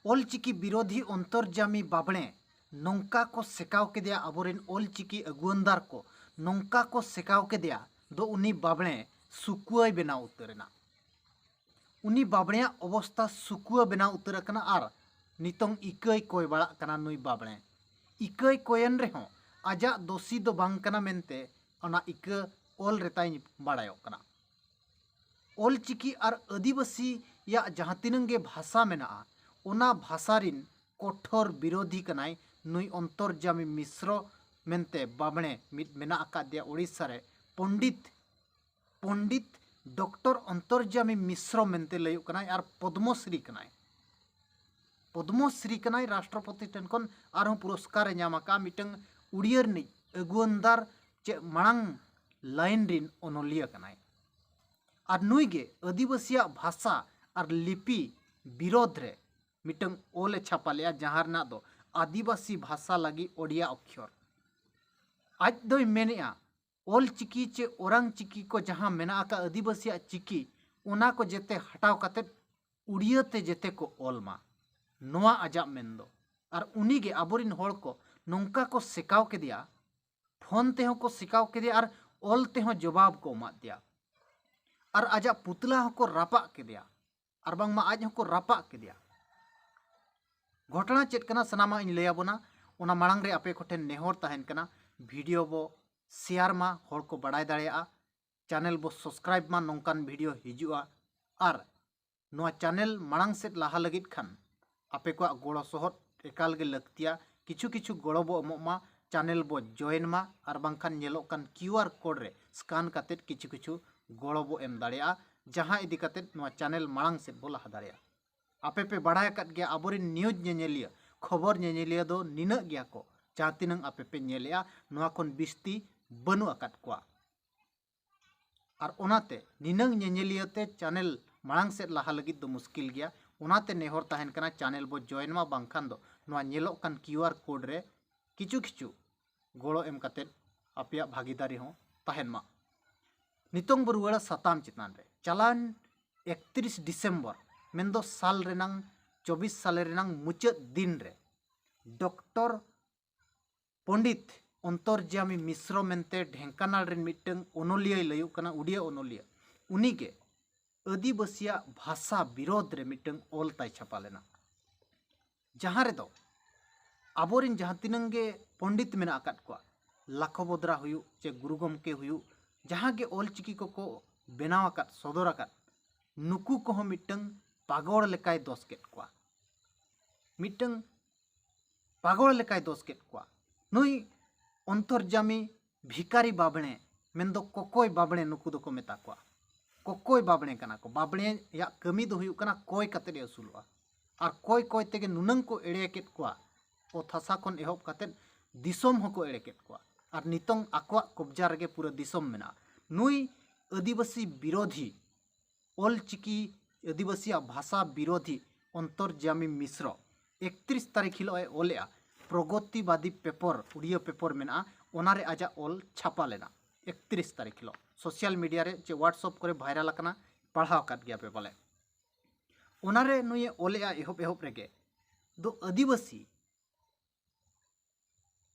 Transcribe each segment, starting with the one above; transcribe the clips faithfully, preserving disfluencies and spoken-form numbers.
ᱚᱞᱪᱤᱠᱤ ᱵᱤᱨᱳᱫᱷᱤ ᱚᱱᱛᱚᱨᱡᱟᱢᱤ ᱵᱟᱵᱽᱬᱮ ᱱᱚᱝᱠᱟ ᱠᱚ ᱥᱮᱠᱟᱣ ᱠᱮᱫᱮᱭᱟ, ᱟᱵᱚᱨᱮᱱ ᱚᱞᱪᱤᱠᱤ ᱟᱹᱜᱩᱣᱟᱹᱱᱫᱟᱨ ᱠᱚ ᱱᱚᱝᱠᱟ ᱠᱚ ᱥᱮᱠᱟᱣ ᱠᱮᱫᱮᱭᱟ ᱫᱚ ᱩᱱᱤ ᱵᱟᱵᱽᱬᱮ ᱥᱩᱠᱩᱣᱟᱹᱭ ᱵᱮᱱᱟᱣ ᱩᱛᱟᱹᱨ ᱮᱱᱟ᱾ ᱩᱱᱤ ᱵᱟᱵᱽᱬᱮᱭᱟᱜ ᱚᱵᱚᱥᱛᱟ ᱥᱩᱠᱩᱣᱟᱹ ᱵᱮᱱᱟᱣ ᱩᱛᱟᱹᱨ ᱟᱠᱟᱱᱟ ᱟᱨ ᱱᱤᱛᱚᱝ ᱤᱠᱟᱹᱭ ᱠᱚᱭ ᱵᱟᱲᱟᱜ ᱠᱟᱱᱟ ᱱᱩᱭ ᱵᱟᱵᱽᱬᱮ᱾ ᱤᱠᱟᱹᱭ ᱠᱚᱭᱮᱱ ᱨᱮᱦᱚᱸ ᱟᱡᱟᱜ ᱫᱳᱥᱤ ᱫᱚ ᱵᱟᱝ ᱠᱟᱱᱟ ᱢᱮᱱᱛᱮ ᱚᱱᱟ ᱤᱠᱟᱹ ᱚᱞ ᱨᱮᱛᱟᱭ ᱵᱟᱲᱟᱭᱚᱜ ᱠᱟᱱᱟ᱾ ᱚᱞᱪᱤᱠᱤ ᱟᱨ ᱟᱹᱫᱤᱵᱟᱹᱥᱤᱭᱟᱜ ᱡᱟᱦᱟᱸ ᱛᱤᱱᱟᱹᱝ ᱜᱮ ᱵᱷᱟᱥᱟ ᱢᱮᱱᱟᱜᱼᱟ, ᱚᱱᱟ ᱵᱷᱟᱥᱟ ᱨᱤᱱ ᱠᱚᱴᱷᱳᱨ ᱵᱤᱨᱳᱫᱷᱤ ᱠᱟᱱᱟᱭ ᱱᱩᱭ ᱚᱱᱛᱚᱨᱡᱟᱢᱤ ᱢᱤᱥᱨᱚ ᱢᱮᱱᱛᱮ ᱵᱟᱵᱽᱬᱮ ᱢᱤᱫ ᱢᱮᱱᱟᱜ ᱟᱠᱟᱫᱮᱭᱟ ᱳᱰᱤᱥᱟ ᱨᱮ᱾ ᱯᱚᱱᱰᱤᱛ, ᱯᱚᱱᱰᱤᱛ ᱰᱚᱠᱴᱚᱨ ᱚᱱᱛᱚᱨᱡᱟᱢᱤ ᱢᱤᱥᱨᱚ ᱢᱮᱱᱛᱮ ᱞᱟᱹᱭᱚᱜ ᱠᱟᱱᱟᱭ ᱟᱨ ᱯᱚᱫᱽᱢᱚᱥᱨᱤ ᱠᱟᱱᱟᱭ᱾ ᱯᱚᱫᱽᱢᱚᱥᱨᱤ ᱠᱟᱱᱟᱭ, ᱨᱟᱥᱴᱨᱚᱯᱚᱛᱤ ᱴᱷᱮᱱ ᱠᱷᱚᱱ ᱟᱨᱦᱚᱸ ᱯᱩᱨᱚᱥᱠᱟᱨ ᱮ ᱧᱟᱢ ᱟᱠᱟᱫᱼᱟ᱾ ᱢᱤᱫᱴᱟᱝ ᱩᱲᱤᱭᱟᱹ ᱨᱤᱱᱤᱡ ᱟᱹᱜᱩᱣᱟᱹᱱᱫᱟᱨ ᱪᱮ ᱢᱟᱲᱟᱝ ᱞᱟᱭᱤᱱ ᱨᱤᱱ ᱚᱱᱚᱞᱤᱭᱟᱹ ᱠᱟᱱᱟᱭ᱾ ᱟᱨ ᱱᱩᱭ ᱜᱮ ᱟᱹᱫᱤᱵᱟᱹᱥᱤᱭᱟᱜ ᱵᱷᱟᱥᱟ ᱟᱨ ᱞᱤᱯᱤ ᱵᱤᱨᱳᱫᱷ ᱨᱮ ᱢᱤᱫᱴᱟᱝ ᱚᱞ ᱮ ᱪᱷᱟᱯᱟ ᱞᱮᱫᱼᱟ, ᱡᱟᱦᱟᱸ ᱨᱮᱱᱟᱜ ᱫᱚ ᱟᱹᱫᱤᱵᱟᱹᱥᱤ ᱵᱷᱟᱥᱟ ᱞᱟᱹᱜᱤᱫ ᱳᱰᱤᱭᱟ ᱚᱠᱠᱷᱚᱨ᱾ ᱟᱡ ᱫᱚᱭ ᱢᱮᱱᱮᱫᱼᱟ, ᱚᱞ ᱪᱤᱠᱤ ᱪᱮ ᱚᱨᱟᱝ ᱪᱤᱠᱤ ᱠᱚ ᱡᱟᱦᱟᱸ ᱢᱮᱱᱟᱜ ᱟᱠᱟᱫ ᱟᱹᱫᱤᱵᱟᱹᱥᱤᱭᱟᱜ ᱪᱤᱠᱤ, ᱚᱱᱟ ᱠᱚ ᱡᱮᱛᱮ ᱦᱟᱴᱟᱣ ᱠᱟᱛᱮᱫ ᱩᱲᱤᱭᱟᱹ ᱛᱮ ᱡᱮᱛᱮ ᱠᱚ ᱚᱞ ᱢᱟ, ᱱᱚᱣᱟ ᱟᱡᱟᱜ ᱢᱮᱱ ᱫᱚ᱾ ᱟᱨ ᱩᱱᱤ ᱜᱮ ᱟᱵᱚᱨᱤᱱ ᱦᱚᱲ ᱠᱚ ᱱᱚᱝᱠᱟ ᱠᱚ ᱥᱮᱠᱟᱣ ᱠᱮᱫᱮᱭᱟ, ᱯᱷᱳᱱ ᱛᱮᱦᱚᱸ ᱠᱚ ᱥᱮᱠᱟᱣ ᱠᱮᱫᱮᱭᱟ ᱟᱨ ᱚᱞ ᱛᱮᱦᱚᱸ ᱡᱚᱵᱟᱵ ᱠᱚ ᱮᱢᱟᱫ ᱫᱮᱭᱟ᱾ ᱟᱨ ᱟᱡᱟᱜ ᱯᱩᱛᱞᱟ ᱦᱚᱸᱠᱚ ᱨᱟᱯᱟᱜ ᱠᱮᱫᱮᱭᱟ, ᱟᱨ ᱵᱟᱝᱢᱟ ᱟᱡ ᱦᱚᱸᱠᱚ ᱨᱟᱯᱟᱜ ᱠᱮᱫᱮᱭᱟ᱾ ᱜᱷᱚᱴᱚᱱᱟ ᱪᱮᱫ ᱠᱟᱱᱟ ᱥᱟᱱᱟᱢᱟᱜ ᱤᱧ ᱞᱟᱹᱭ ᱟᱵᱚᱱᱟ᱾ ᱚᱱᱟ ᱢᱟᱲᱟᱝ ᱨᱮ ᱟᱯᱮ ᱠᱚᱴᱷᱮᱱ ᱱᱮᱦᱚᱨ ᱛᱟᱦᱮᱱ ᱠᱟᱱᱟ, ᱵᱷᱤᱰᱤᱭᱳ ᱵᱚ ᱥᱮᱭᱟᱨ ᱢᱟ, ᱦᱚᱲ ᱠᱚ ᱵᱟᱲᱟᱭ ᱫᱟᱲᱮᱭᱟᱜᱼᱟ, ᱪᱮᱱᱮᱞ ᱵᱚ ᱥᱟᱵᱥᱠᱨᱟᱭᱤᱵ ᱢᱟ, ᱱᱚᱝᱠᱟᱱ ᱵᱷᱤᱰᱤᱭᱳ ᱦᱤᱡᱩᱜᱼᱟ᱾ ᱟᱨ ᱱᱚᱣᱟ ᱪᱮᱱᱮᱞ ᱢᱟᱲᱟᱝ ᱥᱮᱫ ᱞᱟᱦᱟ ᱞᱟᱹᱜᱤᱫ ᱠᱷᱟᱱ ᱟᱯᱮ ᱠᱚᱣᱟᱜ ᱜᱚᱲᱚ ᱥᱚᱦᱚᱫ ᱮᱠᱟᱞ ᱜᱮ ᱞᱟᱹᱠᱛᱤᱭᱟ᱾ ᱠᱤᱪᱷᱩ ᱠᱤᱪᱷᱩ ᱜᱚᱲᱚ ᱵᱚ ᱮᱢᱚᱜ ᱢᱟ, ᱪᱮᱱᱮᱞ ᱵᱚ ᱡᱚᱭᱮᱱ ᱢᱟ, ᱟᱨ ᱵᱟᱝᱠᱷᱟᱱ ᱧᱮᱞᱚᱜ ᱠᱟᱱ ᱠᱤᱭᱩ ᱟᱨ ᱠᱳᱰ ᱨᱮ ᱥᱠᱟᱱ ᱠᱟᱛᱮᱫ ᱠᱤᱪᱷᱩ ᱠᱤᱪᱷᱩ ᱜᱚᱲᱚ ᱵᱚ ᱮᱢ ᱫᱟᱲᱮᱭᱟᱜᱼᱟ, ᱡᱟᱦᱟᱸ ᱤᱫᱤ ᱠᱟᱛᱮᱫ ᱱᱚᱣᱟ ᱪᱮᱱᱮᱞ ᱢᱟᱲᱟᱝ ᱥᱮᱫ ᱵᱚ ᱞᱟᱦᱟ ᱫᱟᱲᱮᱭᱟᱜᱼᱟ᱾ ᱟᱯᱮ ᱯᱮ ᱵᱟᱲᱟᱭ ᱟᱠᱟᱫ ᱜᱮᱭᱟ, ᱟᱵᱚᱨᱮᱱ ᱱᱤᱭᱩᱡᱽ ᱧᱮᱧᱮᱞᱤᱭᱟᱹ, ᱠᱷᱚᱵᱚᱨ ᱧᱮᱧᱮᱞᱤᱭᱟᱹ ᱫᱚ ᱱᱤᱱᱟᱹᱜ ᱜᱮᱭᱟ ᱠᱚ, ᱡᱟᱦᱟᱸ ᱛᱤᱱᱟᱹᱝ ᱟᱯᱮ ᱯᱮ ᱧᱮᱞᱮᱜᱼᱟ, ᱱᱚᱣᱟ ᱠᱷᱚᱱ ᱵᱤᱥᱛᱤ ᱵᱟᱹᱱᱩᱜ ᱟᱠᱟᱫ ᱠᱚᱣᱟ᱾ ᱟᱨ ᱚᱱᱟᱛᱮ ᱱᱤᱱᱟᱹᱝ ᱧᱮᱧᱮᱞᱤᱭᱟᱹ ᱛᱮ ᱪᱮᱱᱮᱞ ᱢᱟᱲᱟᱝ ᱥᱮᱫ ᱞᱟᱦᱟ ᱞᱟᱹᱜᱤᱫ ᱫᱚ ᱢᱩᱥᱠᱤᱞ ᱜᱮᱭᱟ᱾ ᱚᱱᱟᱛᱮ ᱱᱮᱦᱚᱨ ᱛᱟᱦᱮᱱ ᱠᱟᱱᱟ, ᱪᱮᱱᱮᱞ ᱵᱚ ᱡᱚᱭᱮᱱ ᱢᱟ, ᱵᱟᱝᱠᱷᱟᱱ ᱫᱚ ᱱᱚᱣᱟ ᱧᱮᱞᱚᱜ ᱠᱟᱱ ᱠᱤᱭᱩ ᱟᱨ ᱠᱳᱰ ᱨᱮ ᱠᱤᱪᱷᱩ ᱠᱤᱪᱷᱩ ᱜᱚᱲᱚ ᱮᱢ ᱠᱟᱛᱮᱫ ᱟᱯᱮᱭᱟᱜ ᱵᱷᱟᱜᱤᱫᱟᱨᱤ ᱦᱚᱸ ᱛᱟᱦᱮᱱ ᱢᱟ᱾ ᱱᱤᱛᱚᱝ ᱵᱚ ᱨᱩᱣᱟᱹᱲᱟ ᱥᱟᱛᱟᱢ ᱪᱮᱛᱟᱱ ᱨᱮ᱾ ᱪᱟᱞᱟᱣᱮᱱ ᱮᱠᱛᱨᱤᱥ ᱰᱤᱥᱮᱢᱵᱚᱨ, ᱢᱮᱱᱫᱚ ᱥᱟᱞ ᱨᱮᱱᱟᱝ ᱪᱚᱵᱵᱤᱥ ᱥᱟᱞᱮ ᱨᱮᱱᱟᱝ ᱢᱩᱪᱟᱹᱫ ᱫᱤᱱ ᱨᱮ ᱰᱚᱠᱴᱚᱨ ᱯᱚᱱᱰᱤᱛ ᱚᱱᱛᱚᱨᱡᱟᱢᱤ ᱢᱤᱥᱨᱚ ᱢᱮᱱᱛᱮ ᱰᱷᱮᱝᱠᱟᱱᱟᱞ ᱨᱮᱱ ᱢᱤᱫᱴᱟᱝ ᱚᱱᱚᱞᱤᱭᱟᱹᱭ ᱞᱟᱹᱭᱚᱜ ᱠᱟᱱᱟ, ᱩᱰᱤᱭᱟᱹ ᱚᱱᱚᱞᱤᱭᱟᱹ, ᱩᱱᱤᱜᱮ ᱟᱹᱫᱤᱵᱟᱹᱥᱤᱭᱟᱜ ᱵᱷᱟᱥᱟ ᱵᱤᱨᱳᱫᱷ ᱨᱮ ᱢᱤᱫᱴᱟᱝ ᱚᱞ ᱛᱟᱭ ᱪᱷᱟᱯᱟ ᱞᱮᱱᱟ, ᱡᱟᱦᱟᱸ ᱨᱮᱫᱚ ᱟᱵᱚᱨᱮᱱ ᱡᱟᱦᱟᱸ ᱛᱤᱱᱟᱹᱝ ᱜᱮ ᱯᱚᱱᱰᱤᱛ ᱢᱮᱱᱟᱜ ᱟᱠᱟᱫ ᱠᱚᱣᱟ, ᱞᱟᱠᱷᱚᱵᱚᱫᱽᱨᱟ ᱦᱩᱭᱩᱜ ᱪᱮ ᱜᱩᱨᱩ ᱜᱚᱢᱠᱮ ᱦᱩᱭᱩᱜ, ᱡᱟᱦᱟᱸ ᱜᱮ ᱚᱞᱪᱤᱠᱤ ᱠᱚᱠᱚ ᱵᱮᱱᱟᱣ ᱟᱠᱟᱫ, ᱥᱚᱫᱚᱨ ᱟᱠᱟᱫ, ᱱᱩᱠᱩ ᱠᱚᱦᱚᱸ ᱢᱤᱫᱴᱟᱝ ᱯᱟᱜᱚᱲ ᱞᱮᱠᱟᱭ ᱫᱚᱥ ᱠᱮᱫ ᱠᱚᱣᱟ᱾ ᱢᱤᱫᱴᱟᱝ ᱯᱟᱜᱚᱲ ᱞᱮᱠᱟᱭ ᱫᱚᱥ ᱠᱮᱫ ᱠᱚᱣᱟ᱾ ᱱᱩᱭ ᱚᱱᱛᱚᱨᱡᱟᱢᱤ ᱵᱷᱤᱠᱟᱨᱤ ᱵᱟᱵᱽᱬᱮ, ᱢᱮᱱᱫᱚ ᱠᱚᱠᱚᱭ ᱵᱟᱵᱽᱬᱮ ᱱᱩᱠᱩ ᱫᱚᱠᱚ ᱢᱮᱛᱟ ᱠᱚᱣᱟ᱾ ᱠᱚᱠᱚᱭ ᱵᱟᱵᱽᱬᱮ ᱠᱟᱱᱟ ᱠᱚ᱾ ᱵᱟᱵᱽᱬᱮᱭᱟᱜ ᱠᱟᱹᱢᱤ ᱫᱚ ᱦᱩᱭᱩᱜ ᱠᱟᱱᱟ ᱠᱚᱭ ᱠᱟᱛᱮᱫ ᱮ ᱟᱹᱥᱩᱞᱚᱜᱼᱟ᱾ ᱟᱨ ᱠᱚᱭ ᱠᱚᱭ ᱛᱮᱜᱮ ᱱᱩᱱᱟᱹᱝ ᱠᱚ ᱮᱲᱮ ᱠᱮᱫ ᱠᱚᱣᱟ, ᱚᱛ ᱦᱟᱥᱟ ᱠᱷᱚᱱ ᱮᱦᱚᱵ ᱠᱟᱛᱮᱫ ᱫᱤᱥᱚᱢ ᱦᱚᱸᱠᱚ ᱮᱲᱮ ᱠᱮᱫ ᱠᱚᱣᱟ᱾ ᱟᱨ ᱱᱤᱛᱚᱝ ᱟᱠᱚᱣᱟᱜ ᱠᱚᱵᱽᱡᱟ ᱨᱮᱜᱮ ᱯᱩᱨᱟᱹ ᱫᱤᱥᱚᱢ ᱢᱮᱱᱟᱜᱼᱟ᱾ ᱱᱩᱭ ᱟᱹᱫᱤᱵᱟᱹᱥᱤ ᱵᱤᱨᱳᱫᱷᱤ, ᱚᱞᱪᱤᱠᱤ ᱟᱹᱫᱤᱵᱟᱹᱥᱤᱭᱟᱜ ᱵᱷᱟᱥᱟ ᱵᱤᱨᱳᱫᱷᱤ ᱚᱱᱛᱚᱨᱡᱟᱢᱤ ᱢᱤᱥᱨᱚ ᱮᱠᱛᱨᱤᱥ ᱛᱟᱹᱨᱤᱠᱷ ᱦᱤᱞᱳᱜ ᱮ ᱚᱞᱮᱜᱼᱟ, ᱯᱨᱚᱜᱚᱛᱤᱵᱟᱫᱤ ᱯᱮᱯᱚᱨ, ᱩᱰᱤᱭᱟᱹ ᱯᱮᱯᱚᱨ ᱢᱮᱱᱟᱜᱼᱟ, ᱚᱱᱟᱨᱮ ᱟᱡᱟᱜ ᱚᱞ ᱪᱷᱟᱯᱟ ᱞᱮᱱᱟ ᱮᱠᱛᱨᱤᱥ ᱛᱟᱹᱨᱤᱠᱷ ᱦᱤᱞᱳᱜ᱾ ᱥᱳᱥᱟᱞ ᱢᱤᱰᱤᱭᱟ ᱨᱮ ᱪᱮ WhatsApp ᱠᱚᱨᱮ ᱵᱷᱟᱭᱨᱟᱞ ᱟᱠᱟᱱᱟ, ᱯᱟᱲᱦᱟᱣ ᱟᱠᱟᱫ ᱜᱮᱭᱟ ᱯᱮ ᱯᱟᱞᱮ᱾ ᱚᱱᱟᱨᱮ ᱱᱩᱭᱮ ᱚᱞᱮᱜᱼᱟ ᱮᱦᱚᱵ ᱮᱦᱚᱵ ᱨᱮᱜᱮ, ᱫᱚ ᱟᱹᱫᱤᱵᱟᱹᱥᱤ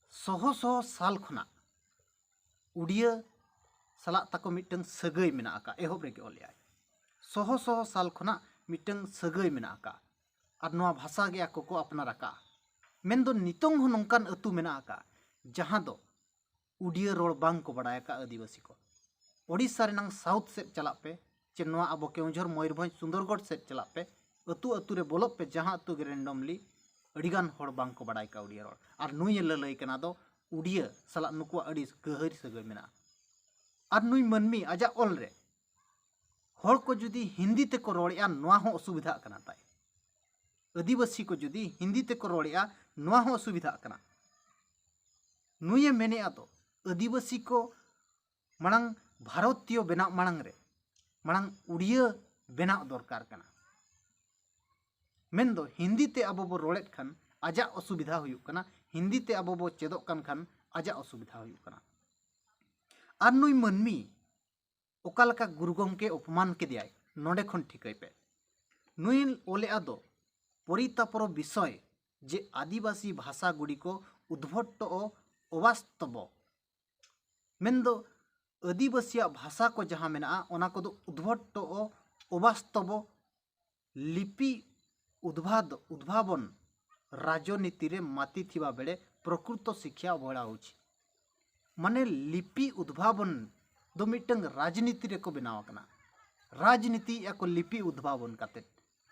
ᱥᱚᱦᱚ ᱥᱚᱦᱚ ᱥᱟᱞ ᱠᱷᱚᱱᱟᱜ ᱩᱰᱤᱭᱟᱹ ᱥᱟᱞᱟᱜ ᱛᱟᱠᱚ ᱢᱤᱫᱴᱟᱝ ᱥᱟᱹᱜᱟᱹᱭ ᱢᱮᱱᱟᱜ ᱟᱠᱟᱫ, ᱮᱦᱚᱵ ᱨᱮᱜᱮ ᱚᱞᱮᱜᱼᱟᱭ, ᱥᱚᱦᱚ ᱥᱚᱦᱚ ᱥᱟᱞ ᱠᱷᱚᱱᱟᱜ ᱢᱤᱫᱴᱟᱝ ᱥᱟᱹᱜᱟᱹᱭ ᱢᱮᱱᱟᱜ ᱟᱠᱟᱫ᱾ ᱟᱨ ᱱᱚᱣᱟ ᱵᱷᱟᱥᱟ ᱜᱮ ᱟᱠᱚ ᱠᱚ ᱟᱯᱱᱟᱨ ᱟᱠᱟᱫᱼᱟ᱾ ᱢᱮᱱᱫᱚ ᱱᱤᱛᱚᱝ ᱦᱚᱸ ᱱᱚᱝᱠᱟᱱ ᱟᱹᱛᱩ ᱢᱮᱱᱟᱜ ᱟᱠᱟᱫ, ᱡᱟᱦᱟᱸ ᱫᱚ ᱩᱰᱤᱭᱟᱹ ᱨᱚᱲ ᱵᱟᱝ ᱠᱚ ᱵᱟᱲᱟᱭ ᱟᱠᱟᱫ ᱟᱹᱫᱤᱵᱟᱹᱥᱤ ᱠᱚ᱾ ᱳᱰᱤᱥᱟ ᱨᱮᱱᱟᱝ ᱥᱟᱣᱩᱛᱷ ᱥᱮᱫ ᱪᱟᱞᱟᱜ ᱯᱮ, ᱪᱮ ᱱᱚᱣᱟ ᱟᱵᱚ ᱠᱮᱣᱡᱷᱚᱨ, ᱢᱚᱭᱩᱨᱵᱷᱚᱸᱡᱽ, ᱥᱩᱱᱫᱚᱨᱜᱚᱰ ᱥᱮᱫ ᱪᱟᱞᱟᱜ ᱯᱮ, ᱟᱹᱛᱩ ᱟᱹᱛᱩ ᱨᱮ ᱵᱚᱞᱚᱜ ᱯᱮ, ᱡᱟᱦᱟᱸ ᱟᱹᱛᱩ ᱜᱮ ᱨᱮᱱᱰᱚᱢᱞᱤ, ᱟᱹᱰᱤᱜᱟᱱ ᱦᱚᱲ ᱵᱟᱝ ᱠᱚ ᱵᱟᱲᱟᱭ ᱟᱠᱟᱫ ᱩᱰᱤᱭᱟᱹ ᱨᱚᱲ᱾ ᱟᱨ ᱱᱩᱭᱮ ᱞᱟᱹᱞᱟᱹᱭ ᱠᱟᱱᱟ ᱫᱚ ᱩᱰᱤᱭᱟᱹ ᱥᱟᱞᱟᱜ ᱱᱩᱠᱩᱣᱟᱜ ᱟᱹᱰᱤ ᱜᱟᱹᱦᱤᱨ ᱥᱟᱹᱜᱟᱹᱭ ᱢᱮᱱᱟᱜᱼᱟ᱾ ᱟᱨ ᱱᱩᱭ ᱢᱟᱹᱱᱢᱤ ᱟᱡᱟᱜ ᱚᱞ ᱨᱮ ᱦᱚᱲ ᱠᱚ ᱡᱩᱫᱤ ᱦᱤᱱᱫᱤ ᱛᱮᱠᱚ ᱨᱚᱲᱮᱫᱼᱟ, ᱱᱚᱣᱟ ᱦᱚᱸ ᱚᱥᱩᱵᱤᱫᱷᱟᱜ ᱠᱟᱱᱟ ᱛᱟᱭ᱾ ᱟᱹᱫᱤᱵᱟᱹᱥᱤ ᱠᱚ ᱡᱩᱫᱤ ᱦᱤᱱᱫᱤ ᱛᱮᱠᱚ ᱨᱚᱲᱮᱫᱼᱟ, ᱱᱚᱣᱟ ᱦᱚᱸ ᱚᱥᱩᱵᱤᱫᱷᱟᱜ ᱠᱟᱱᱟ᱾ ᱱᱩᱭᱮ ᱢᱮᱱᱮᱫᱼᱟ ᱫᱚ ᱟᱹᱫᱤᱵᱟᱹᱥᱤ ᱠᱚ ᱢᱟᱲᱟᱝ ᱵᱷᱟᱨᱚᱛᱤᱭᱚ ᱵᱮᱱᱟᱜ ᱢᱟᱲᱟᱝ ᱨᱮ ᱢᱟᱲᱟᱝ ᱩᱰᱤᱭᱟᱹ ᱵᱮᱱᱟᱜ ᱫᱚᱨᱠᱟᱨ ᱠᱟᱱᱟ᱾ ᱢᱮᱱᱫᱚ ᱦᱤᱱᱫᱤ ᱛᱮ ᱟᱵᱚ ᱵᱚ ᱨᱚᱲᱮᱫ ᱠᱷᱟᱱ ᱟᱡᱟᱜ ᱚᱥᱩᱵᱤᱫᱷᱟ ᱦᱩᱭᱩᱜ ᱠᱟᱱᱟ, ᱦᱤᱱᱫᱤ ᱛᱮ ᱟᱵᱚ ᱵᱚ ᱪᱮᱫᱚᱜ ᱠᱟᱱ ᱠᱷᱟᱱ ᱟᱡᱟᱜ ᱚᱥᱩᱵᱤᱫᱷᱟ ᱦᱩᱭᱩᱜ ᱠᱟᱱᱟ᱾ ᱟᱨ ᱱᱩᱭ ᱢᱟᱹᱱᱢᱤ ᱚᱠᱟ ᱞᱮᱠᱟ ᱜᱩᱨᱩ ᱜᱚᱢᱠᱮ ᱚᱯᱚᱢᱟᱱ ᱠᱮᱫᱮᱭᱟᱭ, ᱱᱚᱰᱮ ᱠᱷᱚᱱ ᱴᱷᱤᱠᱟᱹᱭ ᱯᱮ᱾ ᱱᱩᱭ ᱚᱞᱮᱜᱼᱟ ᱫᱚ ᱯᱚᱨᱤᱛᱟᱯᱚᱨ ᱵᱤᱥᱚᱭ ᱡᱮ ᱟᱹᱫᱤᱵᱟᱹᱥᱤ ᱵᱷᱟᱥᱟ ᱜᱩᱰᱤ ᱠᱚ ᱩᱫᱽᱵᱷᱚᱴᱴᱚ ᱚ ᱚᱵᱟᱥᱛᱚᱵᱚ, ᱢᱮᱱᱫᱚ ᱟᱹᱫᱤᱵᱟᱹᱥᱤᱭᱟᱜ ᱵᱷᱟᱥᱟ ᱠᱚ ᱡᱟᱦᱟᱸ ᱢᱮᱱᱟᱜᱼᱟ, ᱚᱱᱟ ᱠᱚᱫᱚ ᱩᱫᱽᱵᱷᱚᱴᱴᱚ ᱚ ᱚᱵᱟᱥᱛᱚᱵᱚ ᱞᱤᱯᱤ ᱩᱫᱽᱵᱷᱟᱫ ᱩᱫᱽᱵᱷᱟᱵᱚᱱ ᱨᱟᱡᱽᱱᱤᱛᱤ ᱨᱮ ᱢᱟᱛᱤ ᱛᱷᱤᱵᱟ ᱵᱮᱲᱮ ᱯᱨᱚᱠᱨᱩᱛᱚ ᱥᱤᱠᱷᱭᱟ ᱚᱵᱚᱦᱮᱲᱟ ᱩᱪᱤᱛ᱾ ᱢᱟᱱᱮ ᱞᱤᱯᱤ ᱩᱫᱽᱵᱷᱟᱵᱚᱱ ᱫᱚ ᱢᱤᱫᱴᱟᱝ ᱨᱟᱡᱽᱱᱤᱛᱤ ᱨᱮᱠᱚ ᱵᱮᱱᱟᱣ ᱟᱠᱟᱱᱟ᱾ ᱨᱟᱡᱽᱱᱤᱛᱤᱭᱮᱫᱼᱟ ᱠᱚ ᱞᱤᱯᱤ ᱩᱫᱽᱵᱷᱟᱵᱚᱱ ᱠᱟᱛᱮ,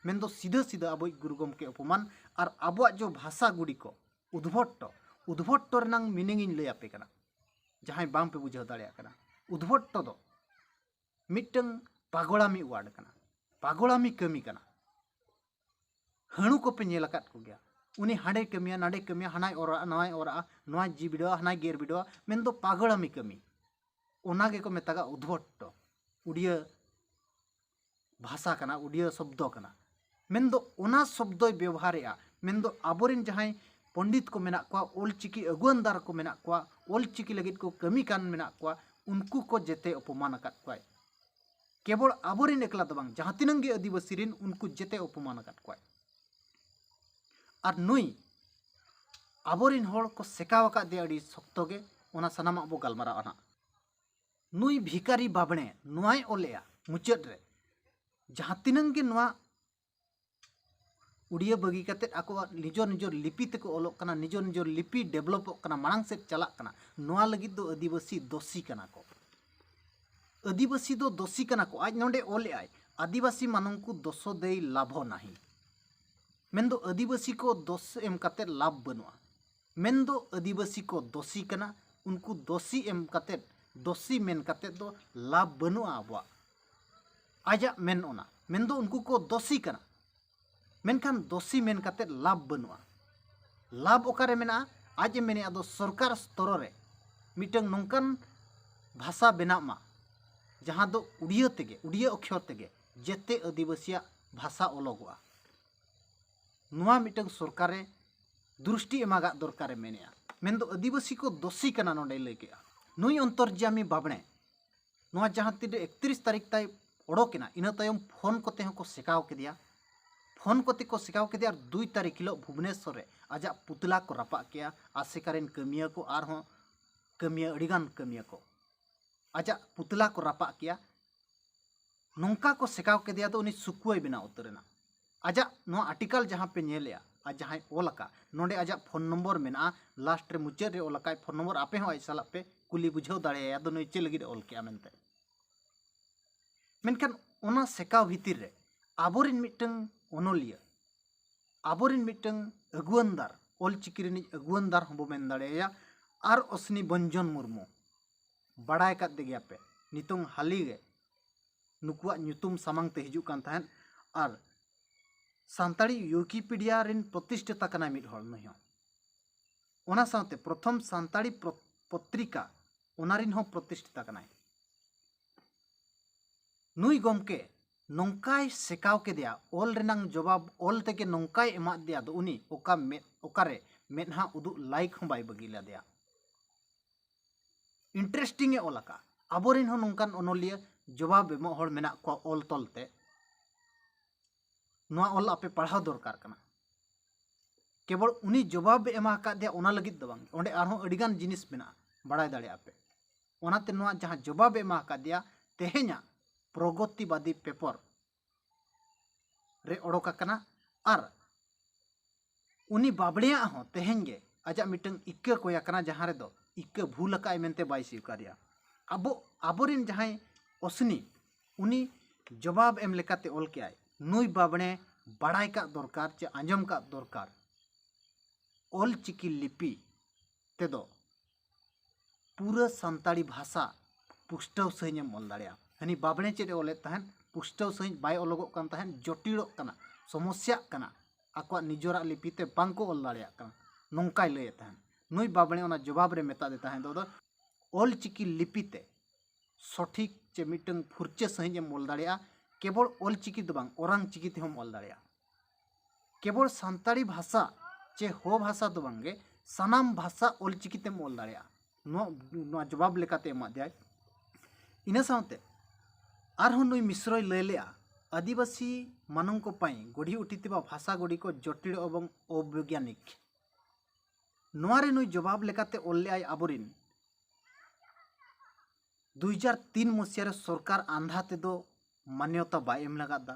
ᱢᱮᱱᱫᱚ ᱥᱤᱫᱷᱟᱹ ᱥᱤᱫᱷᱟᱹ ᱟᱵᱚᱭᱤᱡ ᱜᱩᱨᱩ ᱜᱚᱢᱠᱮ ᱚᱯᱚᱢᱟᱱ ᱟᱨ ᱟᱵᱚᱣᱟᱜ ᱡᱚ ᱵᱷᱟᱥᱟ ᱜᱩᱰᱤ ᱠᱚ ᱩᱫᱽᱵᱷᱚᱴᱴᱚ, ᱩᱫᱽᱵᱷᱚᱴᱴᱚ ᱨᱮᱱᱟᱝ meaning ᱤᱧ ᱞᱟᱹᱭ ᱟᱯᱮ ᱠᱟᱱᱟ, ᱡᱟᱦᱟᱸᱭ ᱵᱟᱝ ᱯᱮ ᱵᱩᱡᱷᱟᱹᱣ ᱫᱟᱲᱮᱭᱟᱜ ᱠᱟᱱᱟ᱾ ᱩᱫᱽᱵᱷᱚᱴᱴᱚ ᱫᱚ ᱢᱤᱫᱴᱟᱝ ᱯᱟᱜᱚᱲᱟᱢᱤ word ᱠᱟᱱᱟ, ᱯᱟᱜᱚᱲᱟᱢᱤ ᱠᱟᱹᱢᱤ ᱠᱟᱱᱟ᱾ ᱦᱟᱹᱬᱩ ᱠᱚᱯᱮ ᱧᱮᱞ ᱟᱠᱟᱫ ᱠᱚᱜᱮᱭᱟ, ᱩᱱᱤ ᱦᱟᱸᱰᱮ ᱠᱟᱹᱢᱤᱭᱟ, ᱱᱟᱰᱮ ᱠᱟᱹᱢᱤᱭᱟ, ᱦᱟᱱᱟᱭ ᱚᱨᱟᱜᱼᱟ, ᱱᱚᱣᱟᱭ ᱚᱨᱟᱜᱼᱟ, ᱱᱚᱣᱟᱭ ᱡᱤ ᱵᱤᱰᱟᱹᱣᱟ, ᱦᱟᱱᱟᱭ ᱜᱮᱨ ᱵᱤᱰᱟᱹᱣᱟ, ᱢᱮᱱᱫᱚ ᱯᱟᱜᱚᱲᱟᱢᱤ ᱠᱟᱹᱢᱤ᱾ ᱚᱱᱟ ᱜᱮᱠᱚ ᱢᱮᱛᱟᱜᱼᱟ ᱩᱫᱽᱵᱷᱚᱴᱴᱚ᱾ ᱩᱰᱤᱭᱟᱹ ᱵᱷᱟᱥᱟ ᱠᱟᱱᱟ, ᱩᱰᱤᱭᱟᱹ ᱥᱚᱵᱫᱚ ᱠᱟᱱᱟ᱾ ᱢᱮᱱᱫᱚ ᱚᱱᱟ ᱥᱚᱵᱫᱚᱭ ᱵᱮᱵᱚᱦᱟᱨᱮᱜᱼᱟ᱾ ᱢᱮᱱᱫᱚ ᱟᱵᱚᱨᱮᱱ ᱡᱟᱦᱟᱸᱭ ᱯᱚᱱᱰᱤᱛ ᱠᱚ ᱢᱮᱱᱟᱜ ᱠᱚᱣᱟ, ᱚᱞᱪᱤᱠᱤ ᱟᱹᱜᱩᱣᱟᱹᱱᱫᱟᱨ ᱠᱚ ᱢᱮᱱᱟᱜ ᱠᱚᱣᱟ, ᱚᱞᱪᱤᱠᱤ ᱞᱟᱹᱜᱤᱫ ᱠᱚ ᱠᱟᱹᱢᱤ ᱠᱟᱱ ᱢᱮᱱᱟᱜ ᱠᱚᱣᱟ, ᱩᱱᱠᱩ ᱠᱚ ᱡᱮᱛᱮ ᱚᱯᱚᱢᱟᱱ ᱟᱠᱟᱫ ᱠᱚᱣᱟᱭ᱾ ᱠᱮᱵᱚᱞ ᱟᱵᱚᱨᱮᱱ ᱮᱠᱞᱟ ᱫᱚ ᱵᱟᱝ, ᱡᱟᱦᱟᱸ ᱛᱤᱱᱟᱹᱝ ᱜᱮ ᱟᱹᱫᱤᱵᱟᱹᱥᱤ ᱨᱮᱱ, ᱩᱱᱠᱩ ᱡᱮᱛᱮ ᱚᱯᱚᱢᱟᱱ ᱟᱠᱟᱫ ᱠᱚᱣᱟᱭ᱾ ᱟᱨ ᱱᱩᱭ ᱟᱵᱚᱨᱮᱱ ᱦᱚᱲ ᱠᱚ ᱥᱮᱠᱟᱣ ᱟᱠᱟᱫᱮᱭᱟ ᱟᱹᱰᱤ ᱥᱚᱠᱛᱚ ᱜᱮ, ᱚᱱᱟ ᱥᱟᱱᱟᱢᱟᱜ ᱵᱚ ᱜᱟᱞᱢᱟᱨᱟᱣᱟ ᱱᱟᱜ᱾ ᱱᱩᱭ ᱵᱷᱤᱠᱟᱨᱤ ᱵᱟᱵᱽᱬᱮ ᱱᱚᱣᱟᱭ ᱚᱞᱮᱜᱼᱟ ᱢᱩᱪᱟᱹᱫ ᱨᱮ, ᱡᱟᱦᱟᱸ ᱛᱤᱱᱟᱹᱝ ᱜᱮ ᱱᱚᱣᱟ ᱩᱰᱤᱭᱟᱹ ᱵᱟᱹᱜᱤ ᱠᱟᱛᱮᱫ ᱟᱠᱚᱣᱟᱜ ᱱᱤᱡᱚᱨ ᱱᱤᱡᱚᱨ ᱞᱤᱯᱤ ᱛᱮᱠᱚ ᱚᱞᱚᱜ ᱠᱟᱱᱟ, ᱱᱤᱡᱚᱨ ᱱᱤᱡᱚᱨ ᱞᱤᱯᱤ developᱚᱜ ᱠᱟᱱᱟ, ᱢᱟᱲᱟᱝ ᱥᱮᱫ ᱪᱟᱞᱟᱜ ᱠᱟᱱᱟ, ᱱᱚᱣᱟ ᱞᱟᱹᱜᱤᱫ ᱫᱚ ᱟᱹᱫᱤᱵᱟᱹᱥᱤ ᱫᱳᱥᱤ ᱠᱟᱱᱟ ᱠᱚ᱾ ᱟᱹᱫᱤᱵᱟᱹᱥᱤ ᱫᱚ ᱫᱳᱥᱤ ᱠᱟᱱᱟ ᱠᱚ᱾ ᱟᱡ ᱱᱚᱰᱮ ᱚᱞᱮᱜᱼᱟᱭ, "ᱟᱹᱫᱤᱵᱟᱹᱥᱤ ᱢᱟᱱᱚᱝᱠᱩ ᱫᱳᱥᱚ ᱫᱮᱭ ᱞᱟᱵᱷᱚ ᱱᱟᱦᱤ", ᱢᱮᱱᱫᱚ ᱟᱹᱫᱤᱵᱟᱹᱥᱤ ᱠᱚ ᱫᱳᱥ ᱮᱢ ᱠᱟᱛᱮᱫ ᱞᱟᱵᱷ ᱵᱟᱹᱱᱩᱜᱼᱟ᱾ ᱢᱮᱱᱫᱚ ᱟᱹᱫᱤᱵᱟᱹᱥᱤ ᱠᱚ ᱫᱳᱥᱤ ᱠᱟᱱᱟ, ᱩᱱᱠᱩ ᱫᱳᱥᱤ ᱮᱢ ᱠᱟᱛᱮᱫ, ᱫᱳᱥᱤ ᱢᱮᱱ ᱠᱟᱛᱮᱫ ᱫᱚ ᱞᱟᱵᱷ ᱵᱟᱹᱱᱩᱜᱼᱟ ᱟᱵᱚᱣᱟᱜ᱾ ᱟᱡᱟᱜ ᱢᱮᱱ ᱚᱱᱟ, ᱢᱮᱱᱫᱚ ᱩᱱᱠᱩ ᱠᱚ ᱫᱳᱥᱤ ᱠᱟᱱᱟ᱾ ᱢᱮᱱᱠᱷᱟᱱ ᱫᱳᱥᱤ ᱢᱮᱱ ᱠᱟᱛᱮᱫ ᱞᱟᱵᱷ ᱵᱟᱹᱱᱩᱜᱼᱟ᱾ ᱞᱟᱵᱷ ᱚᱠᱟᱨᱮ ᱢᱮᱱᱟᱜᱼᱟ? ᱟᱡ ᱮ ᱢᱮᱱᱮᱫᱼᱟ ᱫᱚ ᱥᱚᱨᱠᱟᱨ ᱥᱛᱚᱨᱚ ᱨᱮ ᱢᱤᱫᱴᱟᱝ ᱱᱚᱝᱠᱟᱱ ᱵᱷᱟᱥᱟ ᱵᱮᱱᱟᱜ ᱢᱟ, ᱡᱟᱦᱟᱸ ᱫᱚ ᱩᱰᱤᱭᱟᱹ ᱛᱮᱜᱮ, ᱩᱰᱤᱭᱟᱹ ᱚᱠᱠᱷᱚᱨ ᱛᱮᱜᱮ ᱡᱮᱛᱮ ᱟᱹᱫᱤᱵᱟᱹᱥᱤᱭᱟᱜ ᱵᱷᱟᱥᱟ ᱚᱞᱚᱜᱚᱜᱼᱟ᱾ ᱱᱚᱣᱟ ᱢᱤᱫᱴᱟᱝ ᱥᱚᱨᱠᱟᱨᱮ ᱫᱨᱤᱥᱴᱤ ᱮᱢᱟᱜᱟᱜ ᱫᱚᱨᱠᱟᱨᱮ ᱢᱮᱱᱮᱜᱼᱟ᱾ ᱢᱮᱱᱫᱚ ᱟᱹᱫᱤᱵᱟᱹᱥᱤ ᱠᱚ ᱫᱳᱥᱤ ᱠᱟᱱᱟ ᱱᱚᱰᱮᱭ ᱞᱟᱹᱭ ᱠᱮᱜᱼᱟ᱾ ᱱᱩᱭ ᱚᱱᱛᱚᱨᱡᱟᱢᱤ ᱵᱟᱵᱽᱬᱮ ᱱᱚᱣᱟ ᱡᱟᱦᱟᱸ ᱛᱤᱱᱨᱮ ᱮᱠᱛᱨᱤᱥ ᱛᱟᱹᱨᱤᱠᱷ ᱛᱟᱭ ᱚᱰᱚᱠᱮᱱᱟ, ᱤᱱᱟᱹ ᱛᱟᱭᱚᱢ ᱯᱷᱳᱱ ᱠᱚᱛᱮ ᱦᱚᱸᱠᱚ ᱥᱮᱠᱟᱣ ᱠᱮᱫᱮᱭᱟ᱾ ᱠᱷᱚᱱ ᱠᱚᱛᱮ ᱠᱚ ᱥᱮᱠᱟᱣ ᱠᱮᱫᱮᱭᱟ ᱟᱨ ᱫᱩᱭ ᱛᱟᱹᱨᱤᱠᱷ ᱦᱤᱞᱳᱜ ᱵᱷᱩᱵᱽᱱᱮᱥᱥᱚᱨ ᱨᱮ ᱟᱡᱟᱜ ᱯᱩᱛᱞᱟ ᱠᱚ ᱨᱟᱯᱟᱜ ᱠᱮᱜᱼᱟ᱾ ᱟᱥᱮᱠᱟ ᱨᱮᱱ ᱠᱟᱹᱢᱤᱭᱟᱹ ᱠᱚ ᱟᱨᱦᱚᱸ ᱠᱟᱹᱢᱤᱭᱟᱹ, ᱟᱹᱰᱤᱜᱟᱱ ᱠᱟᱹᱢᱤᱭᱟᱹ ᱠᱚ ᱟᱡᱟᱜ ᱯᱩᱛᱞᱟ ᱠᱚ ᱨᱟᱯᱟᱜ ᱠᱮᱜᱼᱟ᱾ ᱱᱚᱝᱠᱟ ᱠᱚ ᱥᱮᱠᱟᱣ ᱠᱮᱫᱮᱭᱟ ᱫᱚ ᱩᱱᱤ ᱥᱩᱠᱩᱣᱟᱭ ᱵᱮᱱᱟᱣ ᱩᱛᱟᱹᱨ ᱮᱱᱟ᱾ ᱟᱡᱟᱜ ᱱᱚᱣᱟ ᱟᱨᱴᱤᱠᱟᱞ ᱡᱟᱦᱟᱸ ᱯᱮ ᱧᱮᱞᱮᱜᱼᱟ ᱟᱨ ᱡᱟᱦᱟᱸᱭ ᱚᱞ ᱟᱠᱟᱫ, ᱱᱚᱰᱮ ᱟᱡᱟᱜ ᱯᱷᱳᱱ ᱱᱚᱢᱵᱚᱨ ᱢᱮᱱᱟᱜᱼᱟ, ᱞᱟᱥᱴ ᱨᱮ ᱢᱩᱪᱟᱹᱫ ᱨᱮ ᱚᱞ ᱟᱠᱟᱫ ᱯᱷᱳᱱ ᱱᱚᱢᱵᱚᱨ, ᱟᱯᱮ ᱦᱚᱸ ᱟᱡ ᱥᱟᱞᱟᱜ ᱯᱮ ᱠᱩᱞᱤ ᱵᱩᱡᱷᱟᱹᱣ ᱫᱟᱲᱮᱭᱟᱭᱟ ᱫᱚ ᱱᱩᱭ ᱪᱮᱫ ᱞᱟᱹᱜᱤᱫ ᱮ ᱚᱞ ᱠᱮᱜᱼᱟ ᱢᱮᱱᱛᱮ᱾ ᱢᱮᱱᱠᱷᱟᱱ ᱚᱱᱟ ᱥᱮᱠᱟᱣ ᱵᱷᱤᱛᱤᱨ ᱨᱮ ᱟᱵᱚᱨᱮᱱ ᱢᱤᱫᱴᱟᱝ ᱚᱱᱚᱞᱤᱭᱟᱹ, ᱟᱵᱚᱨᱮᱱ ᱢᱤᱫᱴᱟᱝ ᱟᱹᱜᱩᱣᱟᱹᱱᱫᱟᱨ, ᱚᱞᱪᱤᱠᱤ ᱨᱤᱱᱤᱡ ᱟᱹᱜᱩᱣᱟᱹᱱᱫᱟᱨ ᱦᱚᱸᱵᱚ ᱢᱮᱱ ᱫᱟᱲᱮᱭᱟᱭᱟ, ᱟᱨ ᱚᱥᱱᱤ ᱵᱚᱧᱡᱚᱱ ᱢᱩᱨᱢᱩ, ᱵᱟᱲᱟᱭ ᱟᱠᱟᱫ ᱜᱮᱭᱟᱯᱮ, ᱱᱤᱛᱚᱝ ᱦᱟᱹᱞᱤ ᱜᱮ ᱱᱩᱠᱩᱣᱟᱜ ᱧᱩᱛᱩᱢ ᱥᱟᱢᱟᱝ ᱛᱮ ᱦᱤᱡᱩᱜ ᱠᱟᱱ ᱛᱟᱦᱮᱸᱫ᱾ ᱟᱨ ᱥᱟᱱᱛᱟᱲᱤ ᱣᱤᱠᱤᱯᱤᱰᱤᱭᱟ ᱨᱮᱱ ᱯᱨᱚᱛᱤᱥᱴᱷᱟᱛᱟ ᱠᱟᱱᱟᱭ ᱢᱤᱫ ᱦᱚᱲ ᱱᱩᱭ ᱦᱚᱸ᱾ ᱚᱱᱟ ᱥᱟᱶᱛᱮ ᱯᱨᱚᱛᱷᱚᱢ ᱥᱟᱱᱛᱟᱲᱤ ᱯᱨᱚ-, ᱯᱚᱛᱨᱤᱠᱟ, ᱚᱱᱟ ᱨᱮᱱ ᱦᱚᱸ ᱯᱨᱚᱛᱤᱥᱴᱷᱤᱛᱟ ᱠᱟᱱᱟᱭ᱾ ᱱᱩᱭ ᱜᱚᱢᱠᱮ ᱱᱚᱝᱠᱟᱭ ᱥᱮᱠᱟᱣ ᱠᱮᱫᱮᱭᱟ, ᱚᱞ ᱨᱮᱱᱟᱝ ᱡᱚᱵᱟᱵ ᱚᱞ ᱛᱮᱜᱮ ᱱᱚᱝᱠᱟᱭ ᱮᱢᱟᱫ ᱫᱮᱭᱟ ᱫᱚ ᱩᱱᱤ ᱚᱠᱟ ᱢᱮᱫ, ᱚᱠᱟᱨᱮ ᱢᱮᱫᱦᱟ ᱩᱫᱩᱜ ᱞᱟᱭᱤᱠ ᱦᱚᱸ ᱵᱟᱭ ᱵᱟᱹᱜᱤ ᱞᱮᱫᱮᱭᱟ᱾ ᱤᱱᱴᱟᱨᱮᱥᱴᱤᱝ ᱮ ᱚᱞ ᱟᱠᱟᱫ᱾ ᱟᱵᱚᱨᱮᱱ ᱦᱚᱸ ᱱᱚᱝᱠᱟᱱ ᱚᱱᱚᱞᱤᱭᱟᱹ ᱡᱚᱵᱟᱵ ᱮᱢᱚᱜ ᱦᱚᱲ ᱢᱮᱱᱟᱜ ᱠᱚᱣᱟ ᱚᱞ ᱛᱚᱞ ᱛᱮ᱾ ᱱᱚᱣᱟ ᱚᱞ ᱟᱯᱮ ᱯᱟᱲᱦᱟᱣ ᱫᱚᱨᱠᱟᱨ ᱠᱟᱱᱟ᱾ ᱠᱮᱵᱚᱞ ᱩᱱᱤ ᱡᱚᱵᱟᱵ ᱮ ᱮᱢᱟ ᱟᱠᱟᱫ ᱫᱮᱭᱟ ᱚᱱᱟ ᱞᱟᱹᱜᱤᱫ ᱫᱚ ᱵᱟᱝ, ᱚᱸᱰᱮ ᱟᱨᱦᱚᱸ ᱟᱹᱰᱤᱜᱟᱱ ᱡᱤᱱᱤᱥ ᱢᱮᱱᱟᱜᱼᱟ, ᱵᱟᱲᱟᱭ ᱫᱟᱲᱮᱭᱟᱜᱼᱟ ᱯᱮ᱾ ᱚᱱᱟᱛᱮ ᱱᱚᱣᱟ ᱡᱟᱦᱟᱸ ᱡᱚᱵᱟᱵ ᱮ ᱮᱢᱟ ᱟᱠᱟᱫ ᱫᱮᱭᱟ ᱛᱮᱦᱮᱧᱟᱜ ᱯᱨᱚᱜᱚᱛᱤᱵᱟᱫᱤ ᱯᱮᱯᱚᱨ ᱨᱮ ᱚᱰᱚᱠ ᱟᱠᱟᱱᱟ᱾ ᱟᱨ ᱩᱱᱤ ᱵᱟᱵᱽᱲᱮᱭᱟᱜ ᱦᱚᱸ ᱛᱮᱦᱮᱧ ᱜᱮ ᱟᱡᱟᱜ ᱢᱤᱫᱴᱟᱝ ᱤᱠᱟᱹ ᱠᱚᱭ ᱟᱠᱟᱱᱟ, ᱡᱟᱦᱟᱸ ᱨᱮᱫᱚ ᱤᱠᱟᱹ ᱵᱷᱩᱞ ᱟᱠᱟᱫ ᱟᱭ ᱢᱮᱱᱛᱮ ᱵᱟᱭ ᱥᱤᱠᱟᱨᱮᱜᱼᱟ᱾ ᱟᱵᱚ, ᱟᱵᱚᱨᱮᱱ ᱡᱟᱦᱟᱸᱭ ᱚᱥᱱᱤ, ᱩᱱᱤ ᱡᱚᱵᱟᱵ ᱮᱢ ᱞᱮᱠᱟᱛᱮ ᱚᱞ ᱠᱮᱜᱼᱟᱭ, ᱱᱩᱭ ᱵᱟᱵᱽᱲᱮ ᱵᱟᱲᱟᱭ ᱠᱟᱜ ᱫᱚᱨᱠᱟᱨ ᱪᱮ ᱟᱸᱡᱚᱢ ᱠᱟᱜ ᱫᱚᱨᱠᱟᱨ, ᱚᱞ ᱪᱤᱠᱤ ᱞᱤᱯᱤ ᱛᱮᱫᱚ ᱯᱩᱨᱟᱹ ᱥᱟᱱᱛᱟᱲᱤ ᱵᱷᱟᱥᱟ ᱯᱩᱥᱴᱟᱹᱣ ᱥᱟᱺᱦᱤᱡ ᱮᱢ ᱚᱞ ᱫᱟᱲᱮᱭᱟᱜᱼᱟ᱾ ᱦᱟᱹᱱᱤ ᱵᱟᱵᱽᱲᱮ ᱪᱮᱫ ᱮ ᱚᱞᱮᱫ ᱛᱟᱦᱮᱸᱫ, ᱯᱩᱥᱴᱟᱹᱣ ᱥᱟᱺᱦᱤᱡ ᱵᱟᱭ ᱚᱞᱚᱜᱚᱜ ᱠᱟᱱ ᱛᱟᱦᱮᱸᱫ, ᱡᱚᱴᱤᱲᱚᱜ ᱠᱟᱱᱟ, ᱥᱚᱢᱚᱥᱭᱟᱜ ᱠᱟᱱᱟ, ᱟᱠᱚᱣᱟᱜ ᱱᱤᱡᱚᱨᱟᱜ ᱞᱤᱯᱤ ᱛᱮ ᱵᱟᱝ ᱠᱚ ᱚᱞ ᱫᱟᱲᱮᱭᱟᱜ ᱠᱟᱱᱟ, ᱱᱚᱝᱠᱟᱭ ᱞᱟᱹᱭᱮᱫ ᱛᱟᱦᱮᱸᱫ᱾ ᱱᱩᱭ ᱵᱟᱵᱽᱲᱮ ᱚᱱᱟ ᱡᱚᱵᱟᱵ ᱨᱮ ᱢᱮᱛᱟᱫᱮ ᱛᱟᱦᱮᱸᱫ ᱫᱚ, ᱚᱞ ᱪᱤᱠᱤ ᱞᱤᱯᱤ ᱛᱮ ᱥᱚᱴᱷᱤᱠ ᱪᱮ ᱢᱤᱫᱴᱟᱝ ᱯᱷᱩᱨᱪᱟᱹ ᱥᱟᱺᱦᱤᱡ ᱮᱢ ᱚᱞ ᱫᱟᱲᱮᱭᱟᱜᱼᱟ᱾ ᱠᱮᱵᱚᱞ ᱚᱞ ᱪᱤᱠᱤ ᱫᱚ ᱵᱟᱝ, ᱚᱨᱟᱝ ᱪᱤᱠᱤ ᱛᱮᱦᱚᱸᱢ ᱚᱞ ᱫᱟᱲᱮᱭᱟᱜᱼᱟ᱾ ᱠᱮᱵᱚᱞ ᱥᱟᱱᱛᱟᱲᱤ ᱵᱷᱟᱥᱟ ᱪᱮ ᱦᱳ ᱵᱷᱟᱥᱟ ᱫᱚ ᱵᱟᱝᱜᱮ, ᱥᱟᱱᱟᱢ ᱵᱷᱟᱥᱟ ᱚᱞ ᱪᱤᱠᱤ ᱛᱮᱢ ᱚᱞ ᱫᱟᱲᱮᱭᱟᱜᱼᱟ᱾ ᱱᱚᱣᱟ, ᱱᱚᱣᱟ ᱡᱚᱵᱟᱵ ᱞᱮᱠᱟᱛᱮ ᱮᱢᱟᱫ ᱫᱮᱭᱟᱭ᱾ ᱤᱱᱟᱹ ᱥᱟᱶᱛᱮ ᱟᱨᱦᱚᱸ ᱱᱩᱭ ᱢᱤᱥᱨᱚᱭ ᱞᱟᱹᱭ ᱞᱮᱜᱼᱟ, ᱟᱹᱫᱤᱵᱟᱹᱥᱤ ᱢᱟᱱᱚᱝ ᱠᱚ ᱯᱟᱹᱭ ᱜᱚᱲᱦᱤ ᱩᱴᱷᱤ ᱛᱤᱵᱟ ᱵᱷᱟᱥᱟ ᱜᱚᱲᱤ ᱠᱚ ᱡᱚᱴᱤᱲ ᱚᱵᱚᱝ ᱚᱵᱳᱭᱜᱽᱭᱟᱱᱤᱠ᱾ ᱱᱚᱣᱟ ᱨᱮ ᱱᱩᱭ ᱡᱚᱵᱟᱵ ᱞᱮᱠᱟᱛᱮ ᱚᱞ ᱞᱮᱫᱟᱭ ᱟᱵᱚᱨᱤᱱ ᱫᱩ ᱦᱟᱡᱟᱨ ᱛᱤᱱ ᱢᱚᱥᱤᱭᱟ ᱨᱮ ᱥᱚᱨᱠᱟᱨ ᱟᱱᱫᱷᱟ ᱛᱮᱫᱚ ᱢᱟᱱᱭᱚᱛᱟ ᱵᱟᱭ ᱮᱢ ᱞᱟᱜᱟᱫᱟ᱾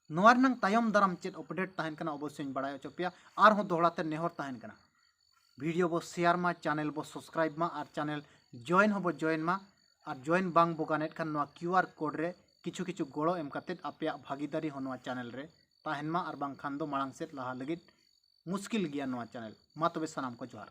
ᱱᱚᱣᱟ ᱨᱮᱱᱟᱜ ᱛᱟᱭᱚᱢ ᱫᱟᱨᱟᱢ ᱪᱮᱫ ᱟᱯᱰᱮᱴ ᱛᱟᱦᱮᱱ ᱠᱟᱱᱟ, ᱚᱵᱚᱥᱥᱳᱭ ᱤᱧ ᱵᱟᱲᱟᱭ ᱦᱚᱪᱚ ᱯᱮᱭᱟ᱾ ᱟᱨᱦᱚᱸ ᱫᱚᱦᱲᱟ ᱛᱮ ᱱᱮᱦᱚᱨ ᱛᱟᱦᱮᱱ ᱠᱟᱱᱟ, ᱵᱷᱤᱰᱤᱭᱳ ᱵᱚ ᱥᱮᱭᱟᱨ ᱢᱟ, ᱪᱮᱱᱮᱞ ᱵᱚ ᱥᱟᱵᱥᱠᱨᱟᱭᱤᱵ ᱢᱟ, ᱟᱨ ᱪᱮᱱᱮᱞ ᱡᱚᱭᱮᱱ ᱦᱚᱸᱵᱚ ᱡᱚᱭᱮᱱ ᱢᱟ᱾ ᱟᱨ ᱡᱚᱭᱮᱱ ᱵᱟᱝ ᱵᱚ ᱜᱟᱱᱮᱫ ᱠᱷᱟᱱ, ᱱᱚᱣᱟ ᱠᱤᱭᱩ ᱟᱨ ᱠᱳᱰ ᱨᱮ ᱠᱤᱪᱷᱩ ᱠᱤᱪᱷᱩ ᱜᱚᱲᱚ ᱮᱢ ᱠᱟᱛᱮᱫ ᱟᱯᱮᱭᱟᱜ ᱵᱷᱟᱜᱤᱫᱟᱨᱤ ᱦᱚᱸ ᱱᱚᱣᱟ ᱪᱮᱱᱮᱞ ᱨᱮ ᱛᱟᱦᱮᱱ ᱢᱟ, ᱟᱨ ᱵᱟᱝᱠᱷᱟᱱ ᱫᱚ ᱢᱟᱲᱟᱝ ᱥᱮᱫ ᱞᱟᱦᱟ ᱞᱟᱹᱜᱤᱫ ᱢᱩᱥᱠᱤᱞ ᱜᱮᱭᱟ ᱱᱚᱣᱟ ᱪᱮᱱᱮᱞ᱾ ᱢᱟ ᱛᱚᱵᱮ ᱥᱟᱱᱟᱢ ᱠᱚ ᱡᱚᱦᱟᱨ᱾